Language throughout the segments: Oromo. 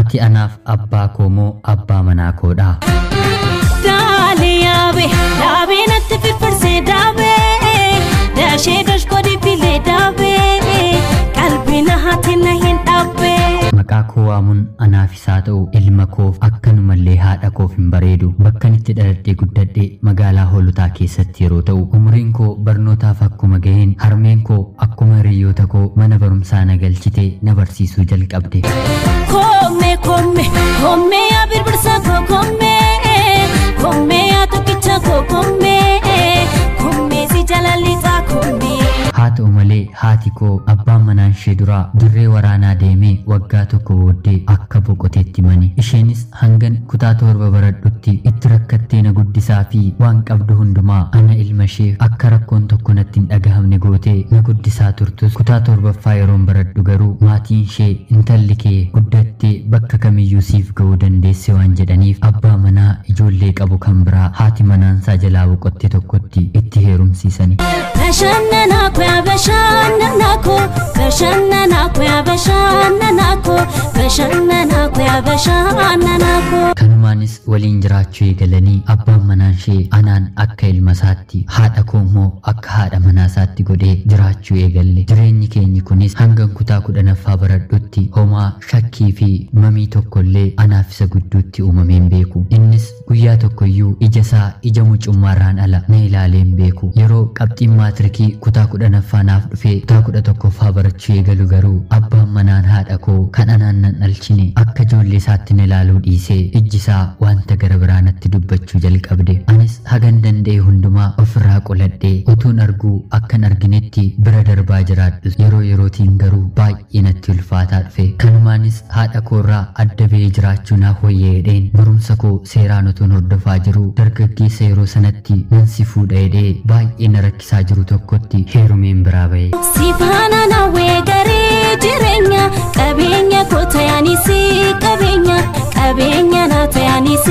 Ati anaaf abbaa koo moo abbaa manaa koodha? Daalee yaabee daabee natti firfirsee daabee dashee dashkoodii filee daabee qalbii na haati na hin dhaabbee. Maqaa koo waamuun anaaf isaa ta'u ilma koof akkanumallee haadha koof hin bareedu. Bakkan itti dhaladhee guddadhe magaalaa Hoolotaa keessatti yeroo ta'u, umuriin koo barnootaaf akkuma gaheen harmeen koo akkuma hiriyoota koo mana barumsaa na galchitee na barsiisuu jalqabde. Koomee koomee koomee yaa birbirsa koo koomee koomee yaa tokkicha koo koomee koomee si jala lixaa koomee. Haa ta'u malee haati koo abbaan manaan ishee duraa dirree waraanaa deemee waggaa tokko booddee akka boqoteetti mani. Isheenis hangan kutaa 7 baradhutti itti rakkattee na guddisaa fi waan qabdu hundumaa ana ilma ishee akka rakkoon tokko natti hin dhagahamne gootee na guddisaa turtus, kutaa 7ffaa yeroon baradhu garuu maatiin ishee intalli kee guddattee bakka kamiyyuu siif ga'uu dandeesse waan jedhaniif abbaa manaa ijoollee qabu kan biraa haati manaansaa jalaa boqotte tokkotti itti heerumsiisani. Bashannanaa koo yaa bashannanaa koo bashannanaa koo yaa bashannanaa koo bashannanaa koo yaa bashannanaa koo. Kanumaanis waliin jiraachuu eegalanii abbaan manaan ishee anaan akka ilma isaatti, haadha koo immoo akka haadha manaa isaatti godhee jiraachuu eegalle. Jireenyi keenyi kunis hangan kutaa 10ffaa baradhutti homaa shakkii fi mamii tokkollee anaaf isa gidduutti uumamee hin beeku. Innis guyyaa tokkoyyuu ija isaa ija mucummaarraan ala na ilaalee hin beeku. Yeroo qabxiin maatirikii kutaa 10ffaa naaf dhufee kutaa 11ffaa barachuu eegalu garuu abbaan manaan haadha koo kan anaan nan dhalchine akka ijoollee isaatti na ilaaluu dhiisee ijji isaa wanta gara biraa natti dubbachuu jalqabde. Anis hagan danda'e hundumaa ofirraa qoladhee utuun arguu akkan arginetti bira darbaa jiraadhus yeroo yerootiin garuu baay'ee natti ulfaataa dhufe. Kanumaanis haadha koorraa adda ba'ee jiraachuu naaf wayyeedheen barumsa koo seeraan utuun hordofaa jiru dargaggeessa yeroo sanatti nan si fuudha jedhee baay'ee na rakkisaa jiru tokkotti heerumeen biraa ba'e. Si faana naawwee garee jireenya qabeenya koo ta'anis qabeenya qabeenya na ta'anis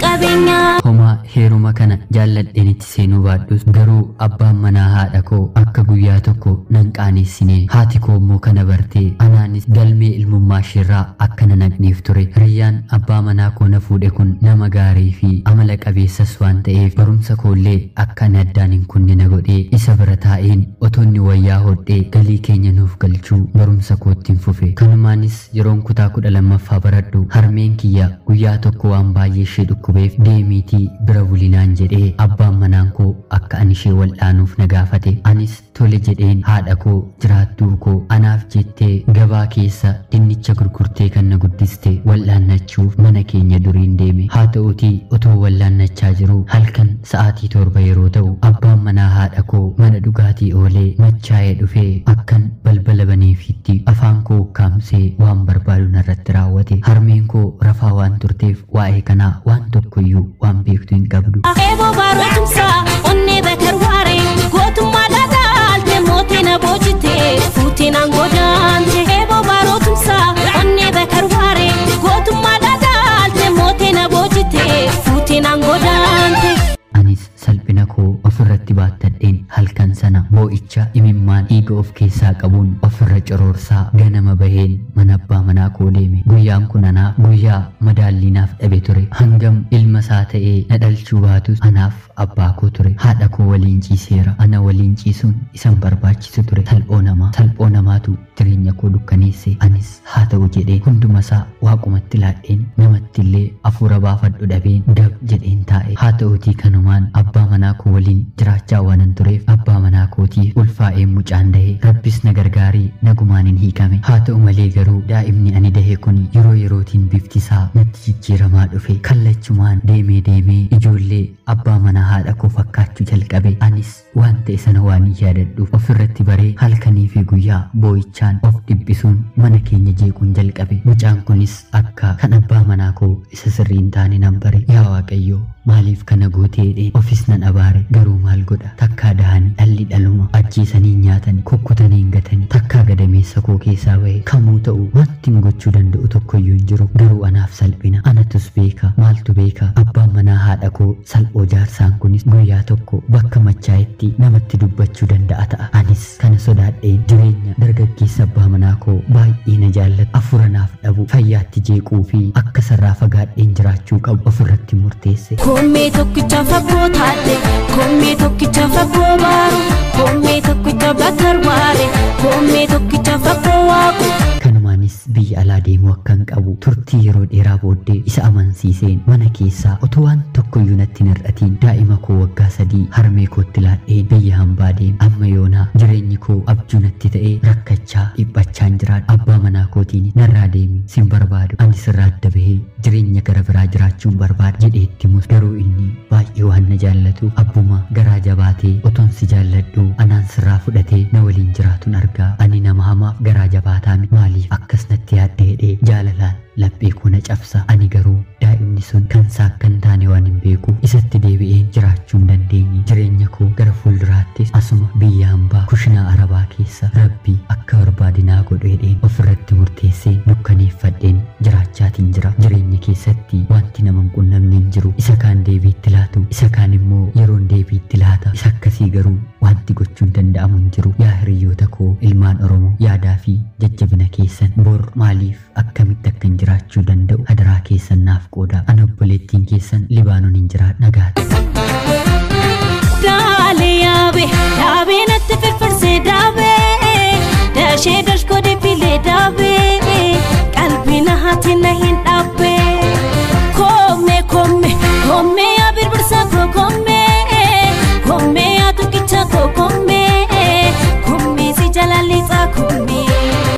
qabeenya. Homaa heeruma kana jaalladheen itti seenuu baadhus garuu abbaan manaa haadha koo akka guyyaa tokko nan qaaneessine. Haati koo immoo kana bartee anaanis galmee ilmummaa isheerraa akka na naqneef ture. Hiriyyaan abbaa manaa koo na fuudhe kun nama gaarii fi amala qabeessas waan ta'eef barumsa koollee akka ani addaan hin kunne na godhee isa bira taa'een otoo inni wayyaa hodhee galii keenya nuuf galchuu barumsa koottiin fufe. Kanumaanis yeroon kutaa 12ffaa baradhu harmeen kiyya guyyaa tokko waan baay'ee ishee dhukkubeef deemiitii bira bulinaan jedhee abbaan manaan koo akka ani ishee wal'aanuuf na gaafate. Anis tole jedheen haadha koo jiraattuu koo anaaf jettee gabaa keessa dinnicha gurgurtee kan na guddiste wal'aannachuuf mana keenya duriin deeme. Haa ta'uutii otoo wal'aannachaa jiruu halkan sa'aatii 7 yeroo ta'u abbaan manaa haadha koo mana dhugaatii oolee machaa'ee dhufee akkan balbala baneefiitti afaan koo ukkaamsee waan barbaadu narratti raawwate. Harmeen koo rafaa waan turteef waa'ee kanaa waan tokkoyyuu waan beektu hin qabdu. Eeboo baaroo tumsaa onnee bakar waaree gootummaa dhadhaalte mootii na boojite fuutii naan godaante. Eeboo baaroo tumsaa onnee bakar waaree gootummaa dhadhaalte mootii na boojite fuutii naan godaante. Anis salphina koo ofirratti baattadheen halkan sana boo'icha imimmaan dhiiga of keessaa qabuun ofirra coroorsaa ganama baheen mana abbaa manaa koo deeme. Guyyaan kun anaaf guyyaa madaallii naaf dhabe ture. Hangam ilma isaa ta'ee na dhalchuu baatus anaaf abbaa koo ture. Haadha koo waliin ciiseera. Ana waliin ciisuun isan barbaachisu ture. Salphoo namaa salphoo namaatu jireenya koo dukkaneesse. Anis haa ta'u jedhee hunduma isaa waaqumatti laadheen namatti illee hafuura baafadhu dhabeen dab jedheen taa'e. Haa ta'uutii kanumaan abbaa manaa koo waliin jiraachaa waanan tureef abbaa manaa kootiif ulfaa'een mucaan dahe. Rabbis na gargaarii nagumaan hin hiikame. Haa ta'u malee garuu daa'imni ani dahe kun yeroo yerootiin bifti isaa natti jijjiiramaa dhufe. Kallachumaan deemee deemee ijoollee abbaa manaa haadha koo fakkaachuu jalqabe. Anis waan ta'e sana waan hin yaadadhuuf ofirratti baree halkanii fi guyyaa boo'ichaan of dhiphisuun mana keenya jeequun jalqabe. Mucaan kunis akka kan abbaa manaa koo isa sirrii hin taane nan bare. Yaa Waaqayyo, Maaliif kana gootee jedhee ofis nan abaare. Garuu maal godha, takkaa dahanii dhalli dhaluma, ajjeesanii nyaatanii, kukkutanii hin gatanii, takkaa gadameessa koo keessaa bahe kamuu ta'u wanti hin gochuu danda'u tokkoyyuu hin jiru. Garuu anaaf salphina, anatus beeka, maaltu beeka. Abbaan manaa haadha koo salphoo jaarsaan kunis guyyaa tokko bakka machaa'etti namatti dubbachuu danda'a ta'a. Anis kana sodaadheen jireenya dargaggeessa abbaa manaa koo baay'ee na jaallatu, hafuura naaf dhabu, fayyaatti jeequu fi akka sarraa fagaadheen jiraachuu qabu ofirratti murteesse. Koomee tokkicha fagoo taate, koomee tokkicha fagoo baaru, koomee tokkicha bakar waare, koomee tokkicha fagoo waaqu. Kanumaanis biyya alaa deemuu akkan qabu turtii yeroo dheeraa booddee isa amansiiseen mana keessaa otoo waan tokkoyyuu natti hin hir'atiin daa'ima koo waggaa 3 harmee kootti laadheen biyya hambaa deeme. Amma yoonaa jireenyi koo abjuu natti ta'ee rakkachaa dhiphachaan jiraadha. Abbaa manaa kootiin narraa deemi, sin barbaadu, ani sirraa adda bahee jireenya gara biraa jiraachuun barbaada jedhee itti himus, garuu inni baay'ee waan na jaallatuuf abbuma garaa jabaatee otoon si jaalladhu anaan sirraa fudhatee na waliin jiraatuun argaa, ani nama hamaaf garaa jabaataa miti, maaliif akkas natti yaadde jedhee jaalalaan laphee koo na cabsa. Ani garuu daa'imni sun kan isaa akka hin taane waan hin beekuuf isatti deebi'een jiraachuu hin dandeenye. Jireenya koo gara fuulduraattis asuma biyya hambaa kushinaa arabaa keessa rabbii akka barbaadinaa godhu jedheen ofirratti murteesseen dukkaneeffadheen jiraachaatiin jira. Jireenya keessatti wanti nama hin qunnamne hin jiru. Isa kaan deebiitti laatu, isa kaan immoo yeroon deebiitti laata. Isa akkasii garuu wanti gochuun danda'amu hin jiru. Yaa hiriyoota koo ilmaan Oromoo, yaadaa fi jajjabina keessan bor maaliif akkamitti akka hin jiraachuu danda'u hadaraa keessan naaf qooda. Ana obboleettiin keessan Libaanoon hin jiraadha. Nagaatti. Daalee yaabee daabee natti firfirsee daabee dashee dashkoo deebilee daabee qalbii na haati na hin dhaabbee koomee koomee koomee yaa birbirsa koo koomee koomee yaa tokkicha koo koomee koomee si jala lixaa koomee.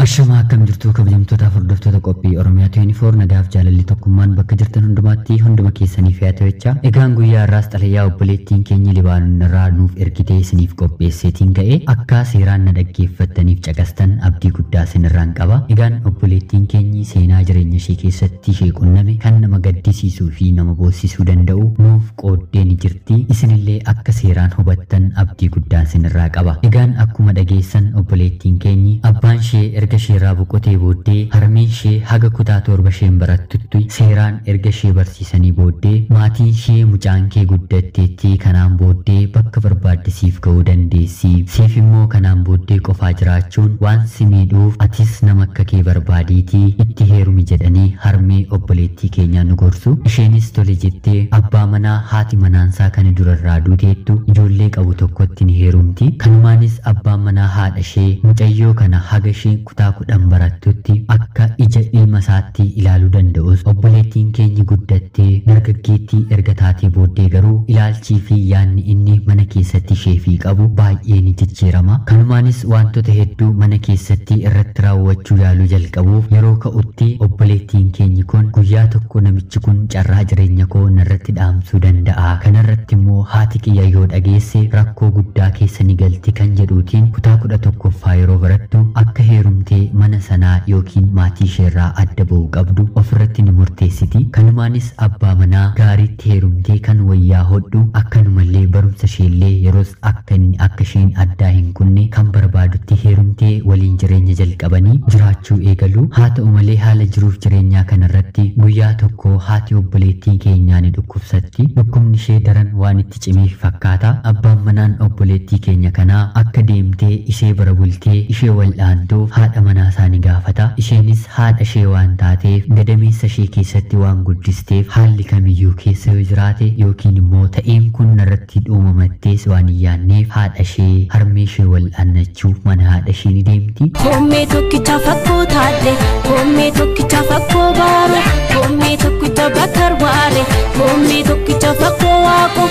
Ashamaa, akkam jirtu kabajamtootaaf hordoftoota qophii Oromiyaa 24? Nagaaf jaalalli tokkummaan bakka jirtan hundumaatti hunduma keessaniif yaa ta'u jechaa. Egaan guyyaa har'aas xalayaa obboleettiin keenya Libaanoon irraa nuuf ergitee isiniif qopheesseetiin ka'e akka seeraan na dhaggeeffattaniif caqastan abdii guddaa isinirraan qaba. Egaan obboleettiin keenyi seenaa jireenya ishee keessatti ishee qunname kan nama gaddisiisuu fi nama boossisuu danda'u nuuf qooddee ni jirti. Isinillee akka seeraan hubattan abdii guddaa isinirraa qaba. Egaan akkuma dhageessan obboleettiin keenyi abbaan ishee erga isheerraa boqotee booddee harmeen ishee haga kutaa 7 isheen barattutti seeraan erga ishee barsiisanii booddee maatiin ishee mucaan kee guddatteetti, kanaan booddee bakka barbaadde siif ga'uu dandeessi, siif immoo kanaan booddee qofaa jiraachuun waan si miidhuuf atis nama akka kee barbaadiitii itti heerumi jedhanii harmee obboleettii keenyaa nu gorsu. Isheenis tole jettee abbaa manaa haati manaansaa kana durarraa duuteettu ijoollee qabu tokkotti ni heerumti. Kanumaanis abbaan manaa haadha ishee mucayyoo kana haga isheen kutaa 10 barattutti akka ija ilma isaatti ilaaluu danda'us, obboleettiin keenyi guddattee dargaggeettii erga taatee booddee garuu ilaalchii fi yaadni inni mana keessatti isheefii qabu baay'ee ni jijjiirama. Kanumaanis wantoota hedduu mana keessatti irratti raawwachuu yaaluu jalqabuuf yeroo ka'utti obboleettiin keenyi kun guyyaa tokko namichi kun carraa jireenya koo narratti dhaamsuu danda'a, kanarratti immoo haati kiyya yoo dhageesse rakkoo guddaa keessa ni galti kan jedhuutiin kutaa 11ffaa yeroo barattu akka heerumtee mana sanaa yookiin maatii isheerraa adda ba'uu qabdu ofirratti ni murteessiti. Kanumaanis abbaa manaa gaariitti heerumtee kan wayyaa hodhu, akkanumallee barumsa isheellee yeroos akka inni akka isheen addaa hin kunne kan barbaadutti heerumtee waliin jireenya jalqabanii jiraachuu eegalu. Haa ta'u malee haala jiruuf jireenyaa kanarratti guyyaa tokko haati obboleettii keenyaa ni dhukkubsatti. Dhukkubni ishee daran waan itti cimeef fakkaata. Abbaan manaan obboleettii keenya kanaa akka deemtee ishee bara bultee ishee wal'aantuuf haadha manaa isaa ni gaafata. Isheenis haadha ishee waan taateef, gadameessa ishee keessatti waan guddisteef, haalli kamiyyuu keessa yoo jiraate yookiin immoo ta'een kun narratti uumamattees waan hin yaanneef haadha ishee harmee ishee wal'aannachuuf mana haadha ishee ni deemti. Koomee tokkicha fakkoo taate, koomee tokkicha fakkoo baaro, koomee tokkicha bakar waare, koomee tokkicha fakkoo waaqo.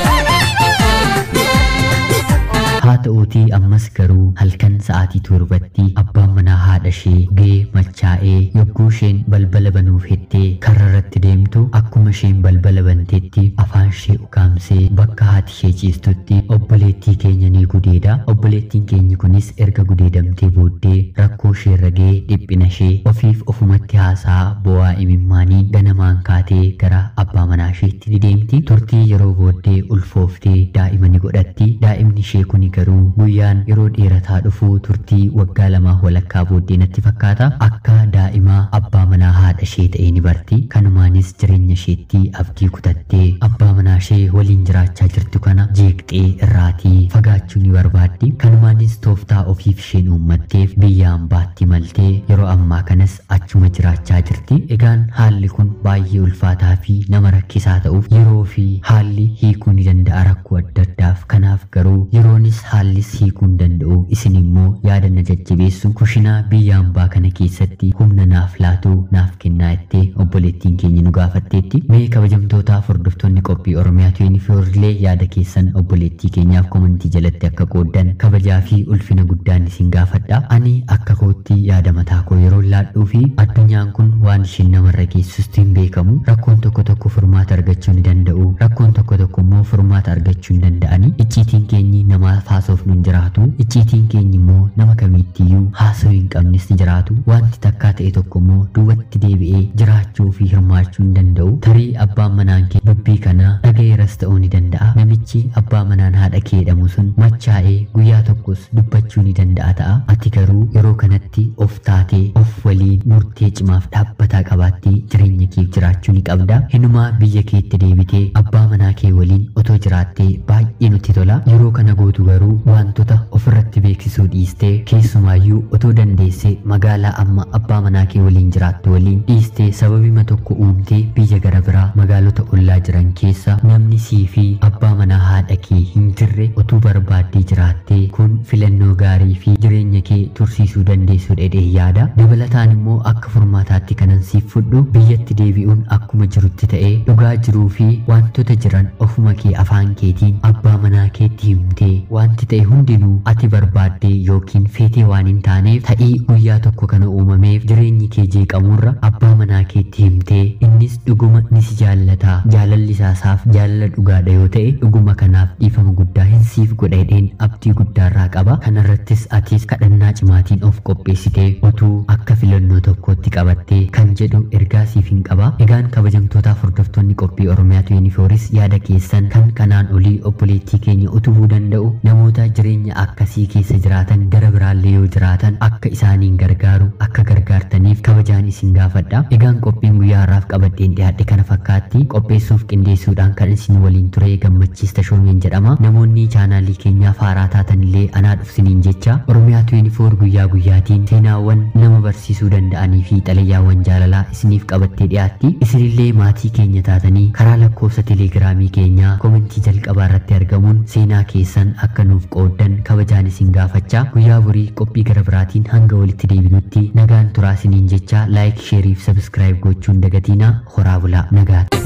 Haa ta'uutii ammas garuu halkan sa'aatii 7tti abbaan manaa haadha ishee dhugee machaa'ee Machaa'ee yogguu isheen balbala banuuf hettee karra irratti deemtu, akkuma isheen balbala banteetti afaan ishee ukaamsee bakka haati ishee ciistutti obboleettii keenya ni gudeeda. Obboleettiin keenyi kunis erga gudeedamtee booddee rakkoo ishee irra ga'ee, dhiphina ishee ofiif ofumatti haasaa bo'aa imimmaaniin ganamaan kaatee gara abbaa manaa isheetti ni deemti. Turtii yeroo booddee ulfooftee daa'ima ni godhatti. Daa'imni ishee kuni garuu guyyaan yeroo dheerataa dhufu, turtii waggaa 2 walakkaa booddee natti fakkaata, akka daa'ima abbaa manaa haadha ishee ta'ee ni barti. Kanumaanis jireenya isheetti abdii kutattee abbaa manaa ishee waliin jiraachaa jirtu kana jeeqxee irraatii fagaachuu ni barbaaddi. Kanumaanis tooftaa ofiif isheen uummatteef biyya hambaatti maltee yeroo ammaa kanas achuma jiraachaa jirti. Egaan haalli kun baay'ee ulfaataa fi nama rakkisaa ta'uuf, yeroo fi haalli hiikuu ni danda'a rakkoo adda addaaf. Kanaaf garuu yeroonis haallis hiikuu hin danda'u. Isin immoo yaada na jajjabeessu, kushinaa biyya hambaa kana keessatti humna naaf laatu naaf kennaa jettee obboleettiin keenya nu gaafatteetti. Mee kabajamtootaaf hordoftoonni qophii Oromiyaa 24 yaada keessan obboleettii keenyaaf komantii jalatti akka qooddan kabajaa fi ulfina guddaan isin gaafadha. Ani akka kootti yaada mataa koo yeroo laadhuu fi addunyaan kun waan isheen namarra geessistu hin beekamu. Rakkoon tokko tokko furmaata argachuu ni danda'u. Rakkoon tokko tokko immoo furmaata argachuu hin danda'ani. Icciitiin keenyi namaaf haasofnu hin jiraatu. Icciitiin keenyi immoo nama kamiittiyyuu haasawuu hin qabnes ni jiraatu. Wanti takkaa ta'e tokko immoo duubatti deebi'ee jiraachuu fi hirmaachuu hin danda'u. Tarii abbaan manaan kee dubbii kana dhaga'eeras ta'uu ni danda'a. Namichi abbaa manaan haadha kee jedhamu sun machaa'ee guyyaa tokkos dubbachuu ni danda'a ta'a. Ati garuu yeroo kanatti of taatee of waliin murtee cimaaf dhaabbataa qabaattee jireenya keef jiraachuu ni qabda. Hinumaa biyya keetti deebitee abbaa manaa kee waliin otoo jiraattee baay'ee nutti tola. Yeroo kana gootu garuu wantoota ofirratti beeksisuu dhiistee, keessumaayyuu otoo dandeessee magaalaa amma abbaa manaa kee waliin jiraattu waliin dhiistee sababima tokko uumtee biyya gara biraa magaalota ollaa jiran keessa namni sii fi abbaa manaa haadha kee hin jirre utuu barbaaddee jiraattee, kun filannoo gaarii fi jireenya kee tursiisuu dandeessu dhedhee yaada. Dabalataan immoo akka furmaataatti kanan siif fudhu, biyyatti deebi'uun akkuma jirutti ta'ee, dhugaa jiruu fi wantoota jiran ofuma kee afaan keetiin abbaa manaa keetti himtee, wanti ta'e hundinuu ati barbaaddee yookiin feetee waan hin taaneef, ta'ii guyyaa tokko kana uumameef jireenyi kee jeeqamurra abbaa manaa keetti himtee, innis dhuguma ni si jaallata, jaalalli isaasaaf jaalala dhugaadha yoo ta'e, dhuguma kanaaf dhiifama guddaa hin siif godha jedheen abdii guddaarraa qaba. Kanarrattis atis kadhannaa cimaatiin of qopheessitee utuu akka filannoo tokkootti qabattee kan jedhu ergaa siif hin qaba. Egaan kabajamtootaaf hordoftoonni qophii Oromiyaa 24 yaada keessan kan kanaan olii obboleettii keenya utubuu danda'u, namoota jireenya akkasii keessa jiraatan gara biraallee yoo jiraatan akka isaaniin gargaaru akka gargaartaniif kabajaan isin gaafadha. Egaan qophiin guyyaa har'aaf qabadheen dhiyaadhe kana fakkaatti. Qopheessuuf qindeessuudhaan kan isin waliin ture Gammachiis Tashoomeen jedhama. Namoonni chaanaalii keenyaaf haaraa taatanillee anaa dhufsiniin jecha. Oromiyaa 24 guyyaa guyyaatiin seenaawwan nama barsiisuu danda'anii fi xalayyaawwan jaalalaa isiniif qabattee dhiyaatti. Isinillee maatii keenya taatanii karaa lakkoofsa telegiraamii keenyaa komentii jalqabaa irratti argamuun seenaa keessan akka nuuf qooddan kabajaan isin gaafachaa, guyyaa borii qophii gara biraatiin hanga walitti deebinutti nagaan turaa isiniin jecha, like, share fi subscribe gochuun dagatiinaa. Horaa bulaa, nagaatti.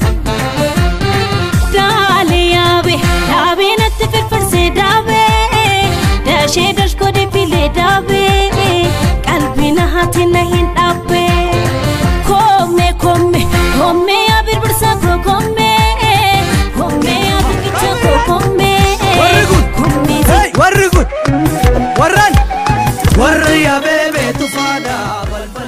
Daalee yaabee daabee natti firfirsee daabee dashee dashkoodee filee daabee qalbii na haati na hin dhaabbee koomee koomee koomee yaa birbirsa koo koomee koomee yaa tokkicha koo koomee Warri kun! koomee. Hey, warri kun warran warri yaabee beetu faadha balbala.